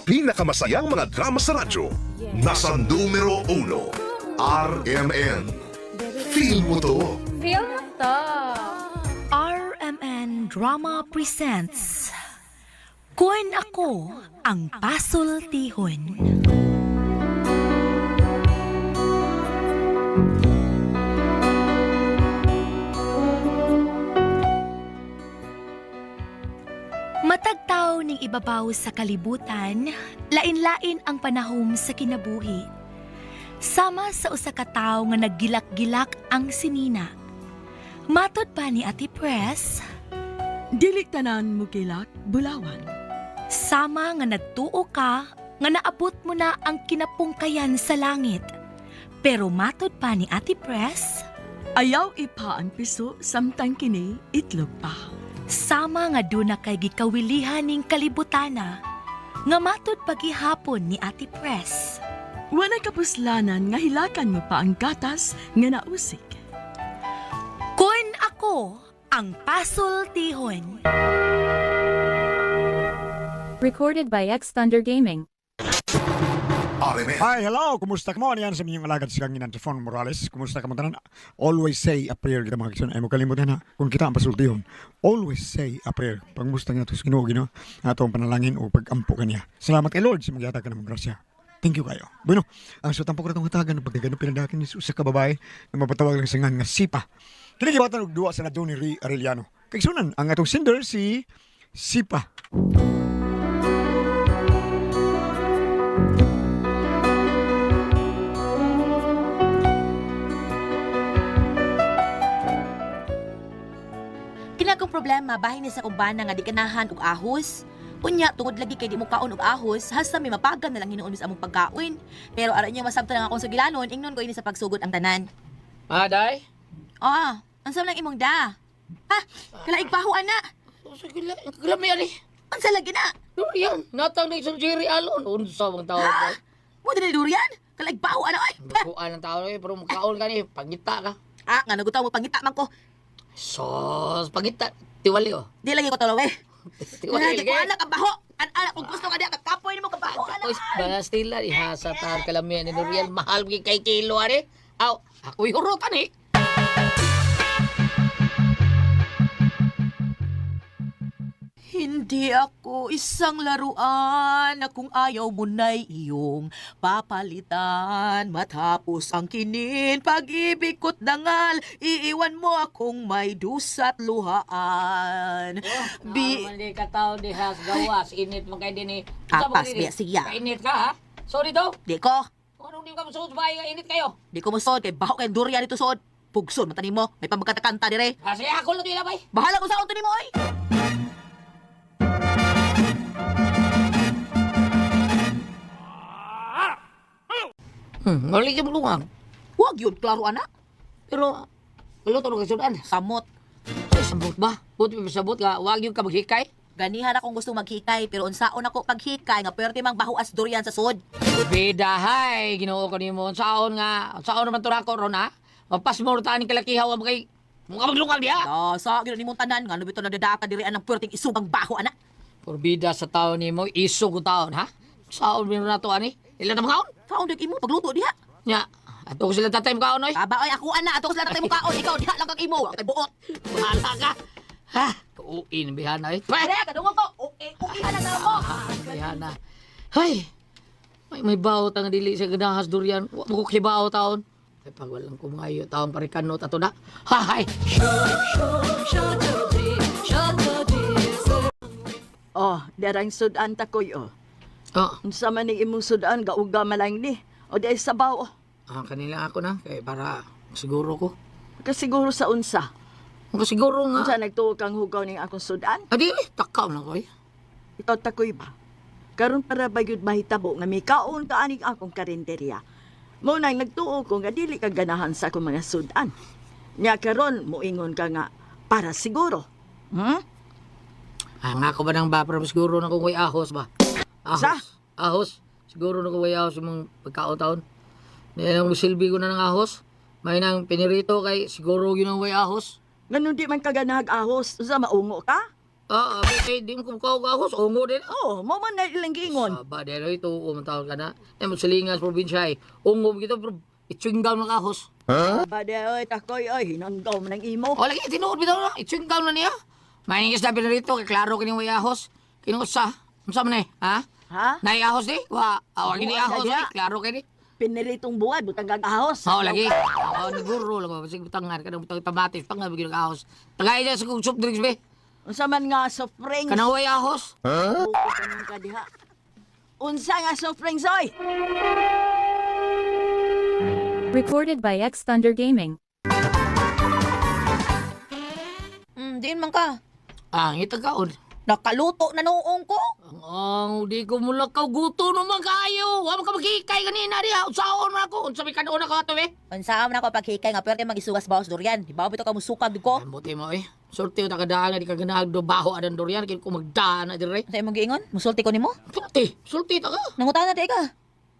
Pinakamasayang mga drama sa radyo. Nasa numero 1, RMN. Feel mo to. Feel mo to. RMN Drama Presents Kun Ako Ang Pasultihon. Matagtaw ning ibabaw sa kalibutan, lain-lain ang panahom sa kinabuhi. Sama sa usa ka tawo nga naggilak-gilak ang sinina. Matod pa ni Ate Press, Dili tanan mo kilak, bulawan. Sama nga nagtuo ka, nga naabot mo na ang kinapungkayan sa langit. Pero matod pa ni Ate Press, Ayaw ipa ang piso, samtang kini itlog pa. Sama nga duna kay gikawilihan ning kalibutana, nga matod pagihapon ni Ate Press. Wala kapuslanan nga hilakan mo pa ang gatas nga nausik. Kun ako ang pasultihon. Recorded by X Thunder Gaming. RMN. Hi, hello! Kumusta ka mo? Yan sa inyong alagad si Kanginan Trifon Morales. Kumusta ka mo tanan? Always say a prayer kita mga kisyon. Ay mo kalimutan na kung kita ang pasultihon. Always say a prayer. Pangmusta nga to sa Ginoo Ginoo. Ato ang panalangin o pagampo kaniya. Salamat kay Lord sa magyatag ka ng grasya. Thank you kayo. Bueno, ang sa tampok na itong hatagan, pagkagano pinadakin ni usa ka babae na mapatawag lang sa ngan nga Sipa. Kini gibatan og duwa sa nadto ni Ray Arellano. Kay sunan ang atong sender si Sipa. Kinagong problema bahin ni sa kumbana nga di kanahan og ahos. Unya tungod lagi kay di mo kaon og ahos, hasta may mapagan na lang hinuon sa among pagkaon. Pero aron niya masabtan ang akong sugilanon, ingnon ko ini sa pagsugod ang tanan. Ah, day? Ah, unsa man lang imong da? Ha, kalaig baho ana. Kalami ani. Unsa lagi na? Durian. Natang ni Sir Jerry Alon. Unsa bang tawag ko? Mo dili durian? Kalaig baho ana oy. Bukuan ang tao eh, pero makaon ka ni, pangita ka. Ah, nga nagutaw mo pangita man ko. Sos, pangita. Tiwali oh. Di lagi ko tuloy. Tiwali Di ko lagi. anak ang baho. An ana kung gusto ka diya kakapoy nimo kabaho ana. Oy, bastila ihasa tar kalami ni durian mahal gyud kay kilo ani. Aw, ako'y hurutan eh. Hindi ako isang laruan na kung ayaw mo na'y iyong papalitan. Matapos ang kinin, pag-ibig ko't dangal, iiwan mo akong may dusa't luhaan. Bi... Bi di ka tao diha sa gawas, init man kay dinhi. Apas, biya, siya. Init ka ha? Sorry daw. Di ko, Anong di ka musuod sa bahay nga init kayo? di ko musod, kay baho kay durian dito sod. Pugson, mata nimo, may pamagkatakanta dire. Ah, sige, ako lang ito ilabay. Bahala ko sa unto nimo, oy! Mali ka bulungan. Huwag yun, klaro anak. Pero, wala to kay sudan. Samot. Ay, sabot ba? Buti pa sabot ka, wag yung ka maghikay. Ganihan akong gusto maghikay, pero unsaon ako paghikay nga pwerte mang baho as durian sa sod. Bidahay, Ginoo ko nimo. Saon nga, saon naman to nako ron ha? Mapasmor ta ni kalakihaw ang kay mukha maglungag diha. Ah, sa gina nimong tanan nga bitaw nadadaka diri anang pwerteng isugang baho ana. Porbida sa tao nimo, isog ko taon ha? Saon mo na to ani? Ila na makaon? Kaon dig imo pagluto diha. Nya, ato ko sila tatay makaon oy. Aba oy ako ana ato ko sila tatay mo kaon ikaw diha lang kag imo kay buot. Bahala ka. Ha? Uin bihana oy. Pare kadungog ko. Okay, okay na na mo. Bihana. Hay. May bawo tang dili sa ganahas durian. Wa mo ko kibaw taon. Ay pag walang kumayo taon parikanot ato na. Hay. Oh, darang sudan takoy oh. Oh, Unsa man ning imong sudan gauga malang ni. O di ay sabaw oh. ah, kanila ako na kay para siguro ko. Kasiguro sa unsa. Kung siguro nga. Unsa nagtuo kang hugaw ning akong sudan? Adi, eh, takaw na ko eh. Ikaw takoy ba? Karon para ba gyud mahitabo nga mikaon ka aning akong karinderya. Mo nang nagtuo ko nga dili ka ganahan sa akong mga sudan. Nya karon moingon ka nga para siguro. Ah, nga ko ba nang ba, pero siguro na kung way ahos ba? Ahos. Sa? Ahos. Siguro na kung way ahos yung pagkaon taon. Niya nang silbi ko na ng ahos. May nang pinirito kay siguro yun ang way ahos. Ganun di man ka ganahag ahos, unsa maungo ka? Ah, abi kay di mo kumukawag ahos, ungo din. Oh, mo man na ilang giingon. Saba, dahil ito, umantawag ka na. Eh, mo silingan sa probinsya eh. Ungo kita, pero itsinggaw ng ahos. Ba di oy, takoy oy, hinanggaw man ang imo. O, lagi, tinuod bitaw na. Itsinggaw na niya. Maningis na pinarito, kay klaro kining way ahos. Kinusa. Unsa man eh, ha? Ha? Nay ahos di? Wa, awag ni Buwan na ahos diha. di. Klaro kini. Piniritong buwan, butang gagahos. Oo, lagi. Oo, niguro lang. Basig butangan ka ng butang kamatis. Pangan, bigyan ng ahos. Tagay dyan sa kong soft drinks, be. Unsa man nga soft drinks? Kanang way ahos. Bukod ka nung kadiha. Unsa nga soft drinks oy? Recorded by X Thunder Gaming. Diin man ka. Ah, ngita kaon. Nakaluto na noong ko. Ang di ko mulakaw guto naman kayo. Wa man ka maghikay kanina diha. Unsaon man ako? Unsa may kanon ako ato eh? Unsaon man ako paghikay nga pwerte magisugas baos durian. Di ba bitaw ka musukag di ko? Buti mo eh. Sorte ta kadaan nga di ka ganahag do baho adan durian kay ko magdaan na dire. Unsa imong giingon? Musulti ko nimo? Sulti, sulti ta ka. Nangutana di ka.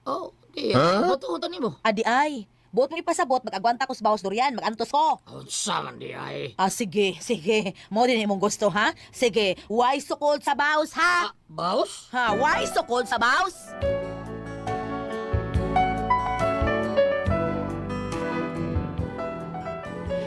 Oh, di. Huh? Buto ta nimo. Adi ay. Buot mo ipasabot, mag-agwanta ko sa baos durian, magantos ko. Unsa man di ay. Ah, sige, sige. Mo din imong gusto, ha? Sige, why sukol sa baos, ha? Ah, baos? Ha, why sukol sa baos?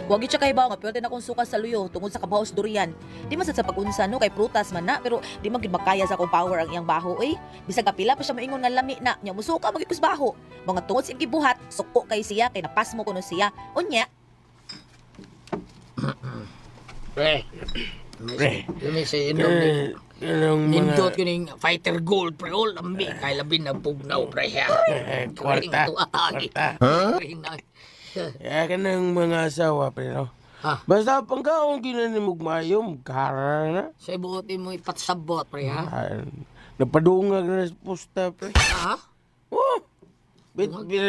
Wag gyud siya kahibaw nga pwede na akong suka sa luyo tungod sa kabaos durian. Di man sad sa pag-unsa no kay prutas man na pero di man gyud makaya sa akong power ang iyang baho oy. Bisag kapila pa siya moingon nga lami na nya musuka magyud kus baho. Mga tungod sa iyang gibuhat suko kay siya kay napasmo kuno siya. Unya, Pre. Pre. Lami sa inom ni. Anong mga... Nindot kining fighter gold pre all lambi kay labi na bugnaw pre. Eh, kwarta. Kwarta. Eh, kanang mga asawa, pre, no? Ha? Basta pangkaon ginanimog mayo, kara na. Sa buot mo ipatsabot pre ha. Ah, napadungag na sa pusta, pre. Ha? Oh!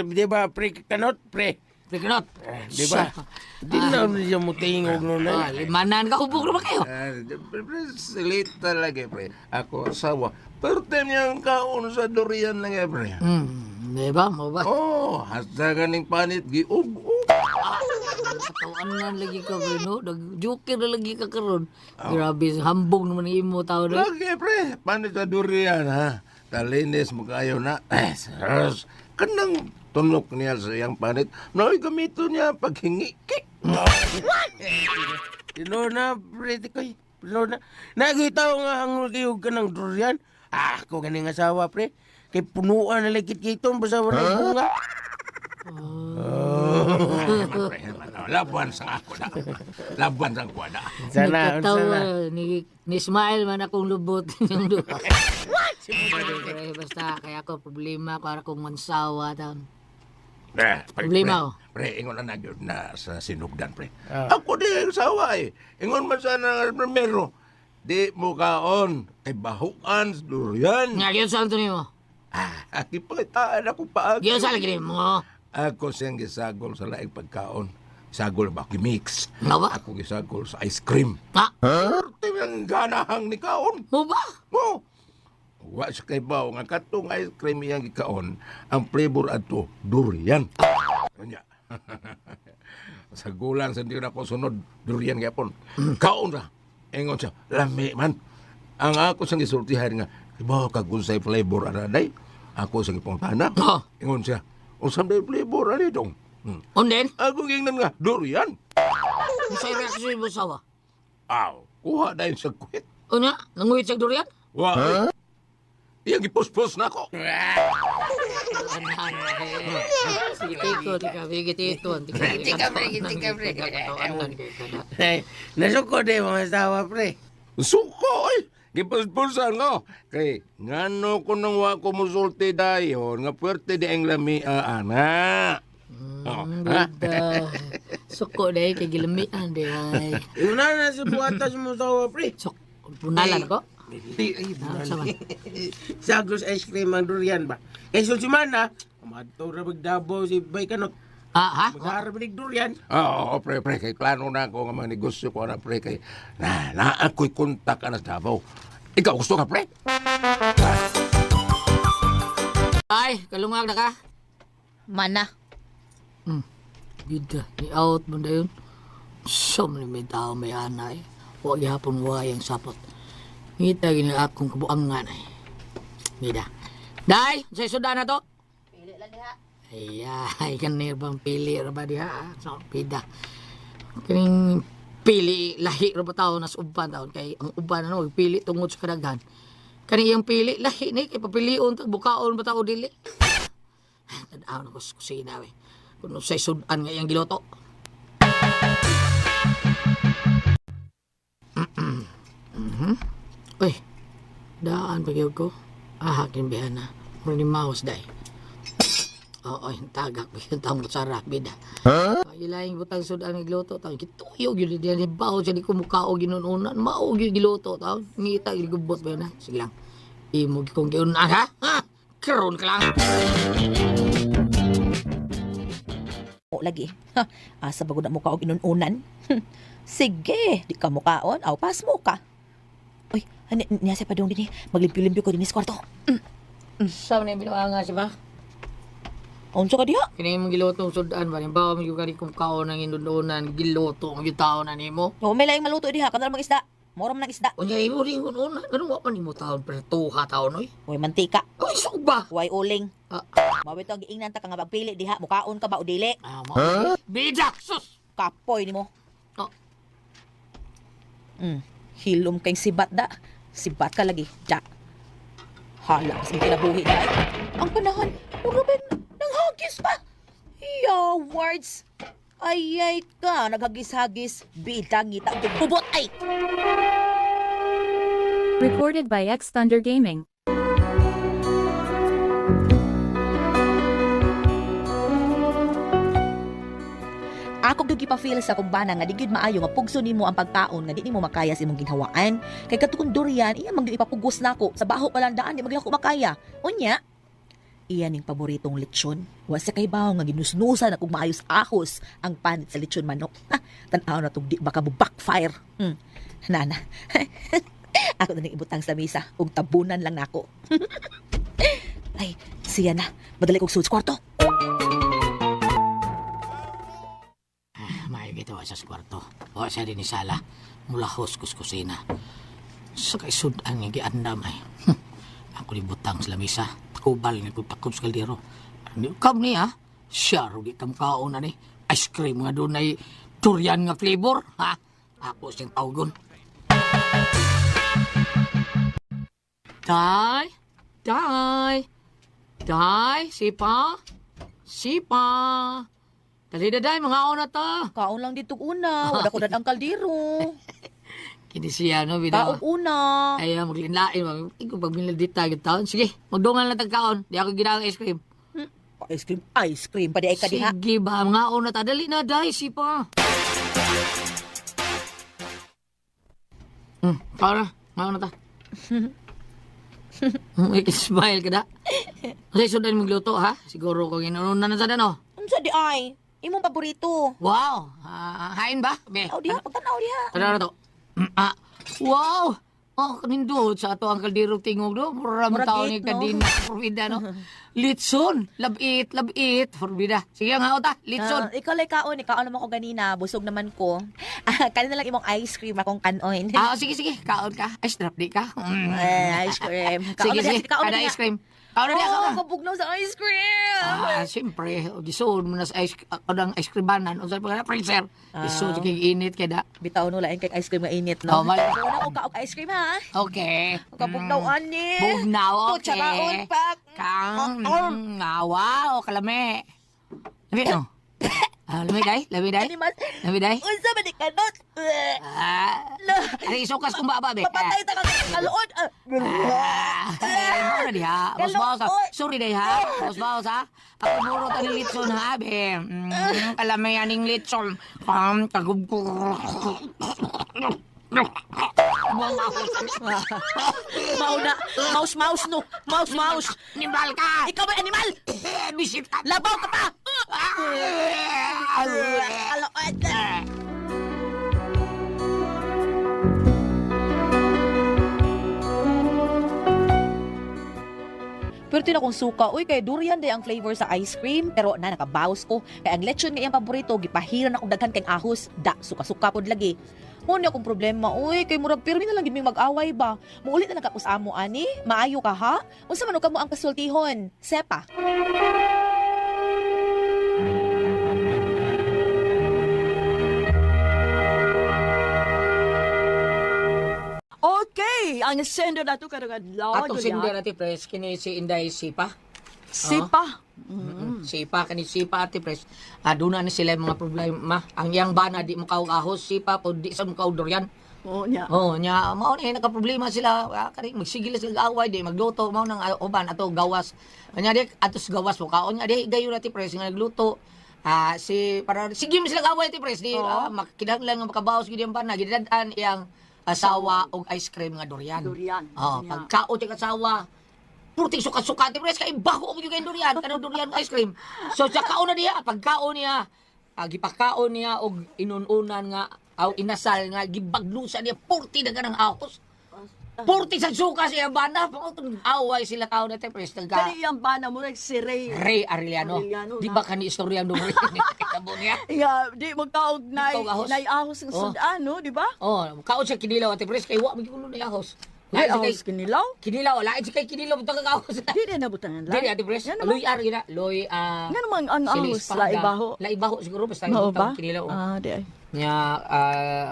Di ba, pre, kanot, pre? Pre kanot. Eh, di ba? Di na siya mo tingog no Ah, na. limanan ka hubog naman kayo. Ah, pre, pre, silit talaga, pre. Ako asawa. Pero time niya ang kaon sa durian lang, eh, pre. Di ba? Mo ba? Oh, hasta ganing panit, giug-ug. Katawan na lagi ka pre no. Nag-joker na lagi ka karon. Grabe hambog naman ang imo tao na. Lagi, pre. Panit sa durian, ha? Talinis mo kayo na. Eh, sus. Kanang tunok niya sa iyang panit. Noy, gamito niya paghingi. Ki. Tino na, pre, tikoy. Tino na. Nakita ko nga hangol kayo ka ng durian. Ah, ako ganing asawa, pre. Kay punuan na lagkit kitong, basta wala yung bunga. Pre, laban sa ako na. Laban sa ako na. Sana, Nagkatawa, sana. ni smile man akong lubot yung duha. Pre, basta kaya ako problema ko akong mansawa taon. Eh, pre, Problema, pre, oh. pre, ingon na na gyud na sa sinugdan, pre. Ako di ang sawa eh. Ingon man sana nga primero. Di mo kaon, kay bahuan sa durian. Nga gyud sa Antonio mo. Ah, akipangitaan ako pa. Gyud sa lagi mo. Ako siyang gisagol sa laing pagkaon. Sagol ba? Gimix. Nga ba? Ako gisagol sa ice cream. Ah, Perti ang ganahang ni kaon. mo ba? Mo! Wa sa kay bao nga katong ice cream iyang gikaon, ang flavor adto durian. Kanya. Sa gulang sa di na ko sunod durian gyapon. Kaon ra. Ingon siya, lami man. Ang ako sang gisultihan nga, ba kag unsay flavor ana day? Ako sang gipangtana. Oh. Ingon siya, unsa day flavor ani dong? Unden, Ako gingnan nga durian. unsay reaksyon mo sawa? Aw, kuha dayon sa kwit. Unya, nanguhit sa durian? Wa. Huh? Iyang gipuspos na ako. Sige, tiko, tika, sige, tito, tika, Tika, pre, tika, pre. Eh, nasuko di mga asawa, pre. Suko oy. Gipuspulsan ko. Kay ngano ko nang wa ko musulti dayon nga puwerte di ang lami ana. Oh, ha? Suko dahil kay gilamian di ay. Una na sa buhatas mo asawa, pre. Sok, punalan ko. Ay, ay, Ah, sama. Sagos ice cream ang durian ba? Kay Sulsimana, umadto ra magdabaw si Bay Kanot. Ah, ha? Magharap ni durian. Oo, pre, pre, kay plano na ako nga mga negosyo ko na pre kay na na ako'y kontak ana sa Davao. Ikaw gusto ka pre? Ay, kalungag na ka. mana. Gida, ni out mo na yun. So many may tao may anay. Huwag gihapon wayang sapot. Ngita gini akong kabuangan ay. Mida. Day, sa sudan na to. Pili lang diha. Ay, ay, kanir bang pili ra ba diha? So, pida. Kining pili lahi ra ba tao nas uban taon kay ang uban ano pili tungod sa kadaghan. Kani iyang pili lahi ni kay papilion tag bukaon ba tao dili. Tan-aw na ko sa kusina we. Kung unsay sudan nga iyang giluto. Mhm. Uy, daan pa gyud ko. Ah, kinbihan na. Mura ni mouse day. Oo, yung tagak. Yung taong kutsara, bida. Huh? Ilaing butang sudan ng giluto. Taon, kituyo, yun din. Baho siya, di ko mukha o ginununan. Mao, yun giluto. Taon, ngita, gigubot ba yun, ha? Sige lang. Imo kong giunan, ha? Ha? Karoon ka lang. O lagi. Ha, asa ba gud na mukha og inununan? Sige, di ka mukaon, aw pas mo ka. Uy, ani niya sa padung dinhi. Maglimpyo-limpyo ko dinhi sa kwarto. Sa na yung binuanga siya ba? Unsa ka diha? Kini mong giluto ang sudan ba? Bawa mo yung kani kung kaon ang inununan, giluto ang tao na nimo. O may laing maluto diha, kanang mga isda. Mura man ang isda. Unya imo rin ununan. Ganun wa man nimo taon pertuha taon oy. Uy, mantika. Uy, suba. Way uling. Ah. Mawit ang giingnan ta ka nga pagpili diha, mukaon ka ba o dili? Ah, mo. Bida, sus. Kapoy nimo. Oh. Hilom kay sibat da. Sibat ka lagi. Ja. Hala, mas may kinabuhi na. Ang panahon, Ruben, nanghagis pa. Ya, words. Ay, ay ka, naghagis-hagis. Bida, ngita, bubot, ay! Recorded by X Thunder Gaming. Ako gyud gipa-feel sa akong bana nga di gyud maayo nga pugso nimo ang pagkaon nga di nimo makaya sa imong ginhawaan. Kay katukong durian, iya man gyud ipapugos nako sa baho pa lang daan di magyud ako makaya. Unya, iya ning paboritong lechon. Wa sa kay bawo nga ginusnusan akong maayos ahos ang panit sa lechon manok. Ha, tan-aw na tug di baka mo backfire. Nana. Ako na ning ibutang sa mesa ug tabunan lang nako. Ay, siya na. Madali kog sud sa kwarto. May kita sa kwarto. O siya din ni sala. Mula hos kus kusina. Sa kay sudan nga giandam ay. Ako ni butang sa lamisa. Takubal nga kong takob sa kaldero. Ano kam ni ha? Siya rugi kam kaon na ni. Ice cream nga doon ay durian nga flavor. Ha? Ako siyang tawgon. Tay! Tay! Tay! Sipa! Sipa! Dali na day, mga una ta. Kaon lang dito una. Wala ko dan ang kaldero. Kini siya, no, bitaw. Kaon una. Ay, maglinlain. Ikaw pag minaldita taon. Sige, magdungan lang tag kaon. Di ako ginang ice cream. Ice cream, ice cream. Padi ay ka diha. Sige ba, mga una ta. Dali na, day, sipa. Kaon na. Mga una ta. Smile ka da. Kasi sundan mong luto, ha? Siguro kung inuuna na sa no? Unsa di ay? Imong paborito. Wow! Ah, hain ba? Be. Aw diha, pagtanaw diha. Tara na to. Wow! Oh, kanindot sa ato ang kaldero tingog no. Mura man Mura tao ni gate, no? kadina forbida no. Litson, labit, labit, forbida. Sige nga ota, litson. Ah, ikaw lay kaon, ikaw naman ko ganina, busog naman ko. Ah, kanina lang imong ice cream akong kanoin. Ah, sige sige, kaon ka. Ay, strap di ka. Eh, ice cream. Kaon Sige na diha, sige, kaon na kada diha. ice cream. Kaon na diha, kaon Oh, na. kabugnaw sa ice cream. Ah, siyempre, gisuon mo na sa ice kanang ice cream banan unsa pa kana freezer. Gisuon sa kay init kay da. Bitaw no lain kay ice cream nga init no. Oh, mal- Una ko kaog ice cream ha. Okay. Kabugnaw ani. Bugnaw, okay. Kutsaraon pa. Kang, wow, kalame. Lami, no? Ah, lami, day? Lami, day? Animal. Lami, day? Unsa man ni kanot? Ah, ay, isukas kong baba, be. Papatay ta ka kaluod. Ah. Ah, eh, mo na diha. Boss baos, ha? Kaluod. Sorry, day, ha? Boss baos, ha? Ako muro ta ni litson, ha, be? Kalame aning litson. Kagub ko. Mauna, mouse mouse no. Mouse mouse. Nimbal ka! Ikaw ba animal? Eh, Bisip ka! Labaw ka pa. Ah! Kaluod. Pero tin akong suka, uy, kay durian day ang flavor sa ice cream. Pero na, nakabawas ko. Kay ang lechon nga iyang paborito, gipahiran akong daghan kay ahos. Da, suka-suka pod lagi. Mo ni akong problema, uy, kay murag pirmi na lang gid mi mag-away ba. Muulit na lang ka sa amo ani. Maayo ka ha? Unsa man ka mo ang kasultihon? Sepa. Okay, ang sender nato karong adlaw. Atong sender, Ate Pres, kini si Inday Sipa. Sipa. Sipa, kani Sipa, Ate Pres. Aduna ni sila yung mga problema. Ang iyang bana, di mo ahos, Sipa, po di sa mo durian. Oo niya. Oh, nya mao ni nakaproblema sila. Kani magsigil sila away di magluto mao nang uban ato gawas. Nya di atos gawas mo kaon nya di gayon ati pres nga nagluto. Si para sige mo sila away ti pres di makinahanglan nga makabaos gid ang bana gidad-an iyang asawa og ice cream nga durian. Durian. Oh, Nya. pagkaon ti asawa purting suka-suka ti pres kay baho mo gyud kay durian kanang durian ice cream. So sa kaon na diha pagkaon niya gipakaon niya og inununan nga aw inasal nga gibaglusa niya purti na ganang ahos. Purti sa suka siya bana away sila tao na te pres taga Kani iyang bana murag si Ray. Ray Arellano. Arellano, Di na. ba kani istorya do Ray? Kitabo niya. Yeah, di mo kaog Di kaog ahos. nay ahos ng Oh. sudan, no, di ba? Oh, kaon siya kinilaw ate pres kay wa man gyud na ahos. Nay Lain siya ahos kay kinilaw. kinilaw, lain siya kay kinilaw butang ang ahos. Di na nabutangan lang. Dili ate pres, Nga naman. loy ar gina, loy Nga naman ang sili ahos espada. laibaho. Laibaho siguro basta Mao butang ba? kinilaw. oh. Ah, di ay. Nya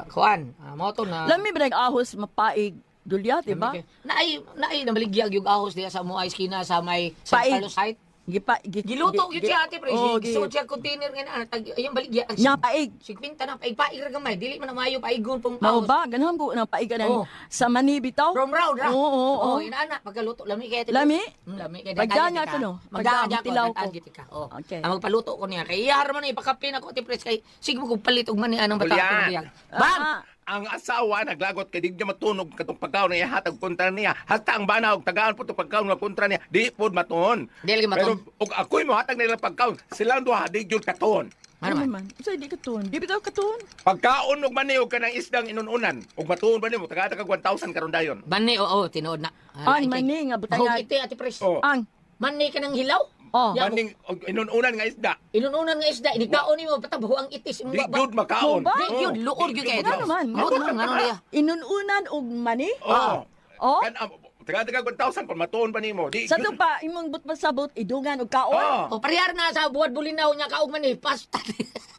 kuan, mao to na. Lami ba nag ahos mapaig dulya, di ba? Naay naay namaligya yung ahos diya sa mo ice kina sa may San Paig. Carlos Height. Gipa, gi, Giluto gyud siya ate pre. Oh, gi, Gisuod siya container nga na tag ayang baligya. Nya paig. 50 na paig paig ra gamay dili man na maayo paigon pong Mao ahos. ba? Ganahan ko ng paig ng Oh. sa mani bitaw. From round ra. Oo, oo, oo. Oh, inaana pagkaluto lami kay ate. Lami? Lami kay Pagdaan nga ko, no? Magdaan Pagdaan, ko, tilaw ko. ko. Ka. Oh. Okay. Ang magpaluto ko niya kay iyar man ipakapin ako ate pres kay sige mo kog palit og mani anang bata Julian. ko biyag. Bam! Ah, Ang asawa naglagot kay di niya matunog katong pagkaon nga ihatag kontra niya. Hasta ang bana og tagaan po tong pagkaon nga kontra niya, di pod matuon. Di lagi matuon. Pero og ako'y mohatag nila pagkaon, silang duha di gyud katuon. Ano ano man? man? Sa di katuon. Di bitaw katuon. Pagkaon og mani og kanang isdang inununan, og matuon ba nimo tagaan kag 1,000 karon dayon. Mani oo, tinuod na. Ang mani nga Bahog butangan. iti ate pres. Oh. Ang Mani ka ng hilaw? Oh. Ya, Maning og inununan nga isda, Inununan nga isda, inigkaon nimo patabaho ang itis imong di baba. gyud makaon. Mo ba? Di gyud luor gyud kay. Nga naman. Ngano naman ngano niya. Inununan og mani? Oh. Oh? Kan tagaan kag 1,000 kung matuon pa nimo, di Sa gyud. to pa imong but pasabot idungan og kaon. Oh. O parehar na sa buwad bulinaw niya kaog man eh pasta.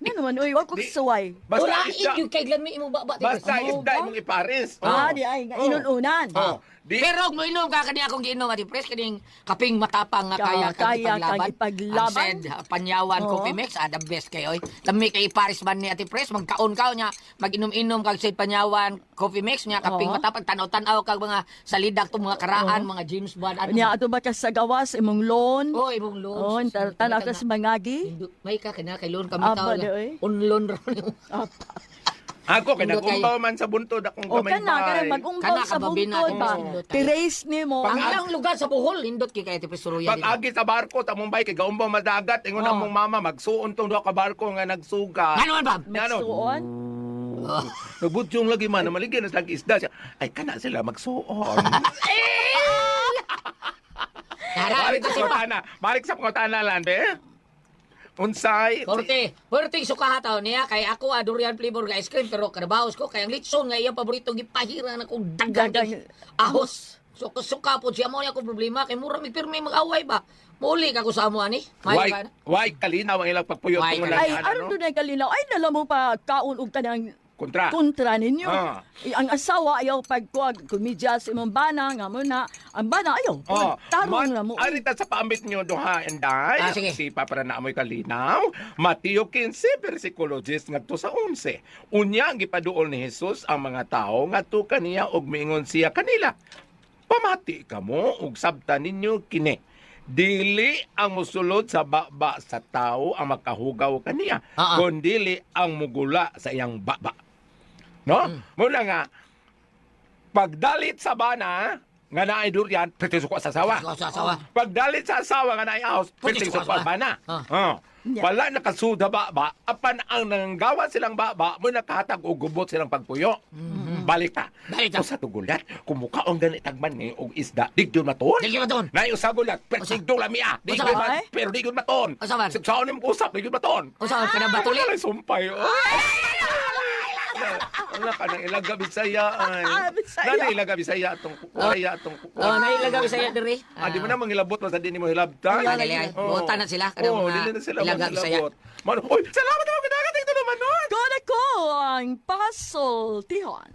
Nga naman uy, wa ko Di- suway. Basta Ulain isda, gyud kay lami imong baba. Ate Pres. basta Mo isda ba? imong ipares. Ah, di ay nga Oh. inununan. Oh. Di Pero og moinom ka kani akong giinom ate Pres kaning kaping matapang nga Ka- kaya kang kaya kang ipaglaban. ipaglaban. Ang said, Panyawan Oo. Coffee Mix, the best kayo oy. Lami kay Paris man ni Ate Pres, magkaon ka nya, mag-inom-inom kag said Panyawan Coffee Mix nya kaping Oo. matapang tanaw-tanaw kag mga salidak tong mga karaan, mga James Bond ano. Nya ato ba ka sa gawas imong loan? Oh, imong loan. Oh, tanaw ka sa mangagi. May ka kana kay loan kami Aba, tao. di, oy. Unlon ra ni. Ako kay Indot kay- nagumbaw man sa buntod akong O gamay kana kana mag-umbaw Kana sa kababina, bungtod ba. nindot tayo. Tirace nimo. Ang ilang lugar sa Bohol, nindot kay kay Ate Pres Soroya Pag dito. agi sa barko ta Mumbai kay gaumbaw madagat ingon Oh. among mama magsuon tong duha ka barko nga nagsuga. Ngano man Bob? Ngano? Magsuon. Nagbudyong lagi man namaligyan na silang isda siya. Ay kana sila magsuon. Nara, Balik sa pangutana. Balik sa pangutana lang, be. Unsay? Korte, perting sukaha taon niya kay ako durian flavor nga ice cream pero karabaos ko kay ang litson nga iyang paborito gipahira na kong dagang Dagang- ahos. So suka po siya mo niya akong problema kay mura mi pirmi mag-away ba. Muli ka ko sa amo ani. Maayo Why, ka na. why kalinaw ang ilang pagpuyot Why tungod kalinaw? Ay, lang, aron ano? dunay kalinaw. Ay, nala mo pa kaon og kanang Kontra. kontra ninyo. Ah. Eh, ang asawa ayaw pagkuag komedya sa imong bana nga mo na ang bana ayaw. Oh, Tarong na mo. Arita sa paambit niyo duha enday. Ah, sige. Si para na amoy kalinaw. Mateo 15 versikulo 10 ngadto sa 11. Unya gipaduol ni Jesus ang mga tawo ngadto kaniya og miingon siya kanila. Pamati kamo ug sabta ninyo kini. Dili ang musulod sa baba sa tao ang makahugaw kaniya, kundili ang mugula sa iyang baba. No? Muna nga pagdalit sa bana nga naay durian, pwede suko sa asawa. Suko sa asawa. Pagdalit sa asawa nga naay ahos, Pwede pwede suko suko sa sa bana. Ah. Oh. Yeah. Wala nakasuda ba ba, apan ang nanggawa silang baba, mo nakahatag og gubot silang pagpuyo. Balik ta. Balik ta. Usa to gulat, kumukaon gani tagman ni og isda, di gyud matuon. Di gyud matuon. Nay usa gulat, persigdo lami ah. Di Usa gyud man? pero di gyud matuon. Usa man? Sa ni mo usap, di gyud matuon. Usa man, kanang batuli? Ay, sumpay. Oh. Wala ka nang ilaga Bisaya ay. Ah, Bisaya. Nana ilaga Bisaya atong kuya atong Oh, nailaga Bisaya diri. Ah, di mo na mangilabot basta di nimo hilabtan. Ay, dali, ay. Oo. Buotan na sila, kanang Oo, mga dili na sila ilaga Bisaya. mangilabot. Man, oy, salamat ako kadagat ito naman nun. Kona ko ang pasultihon.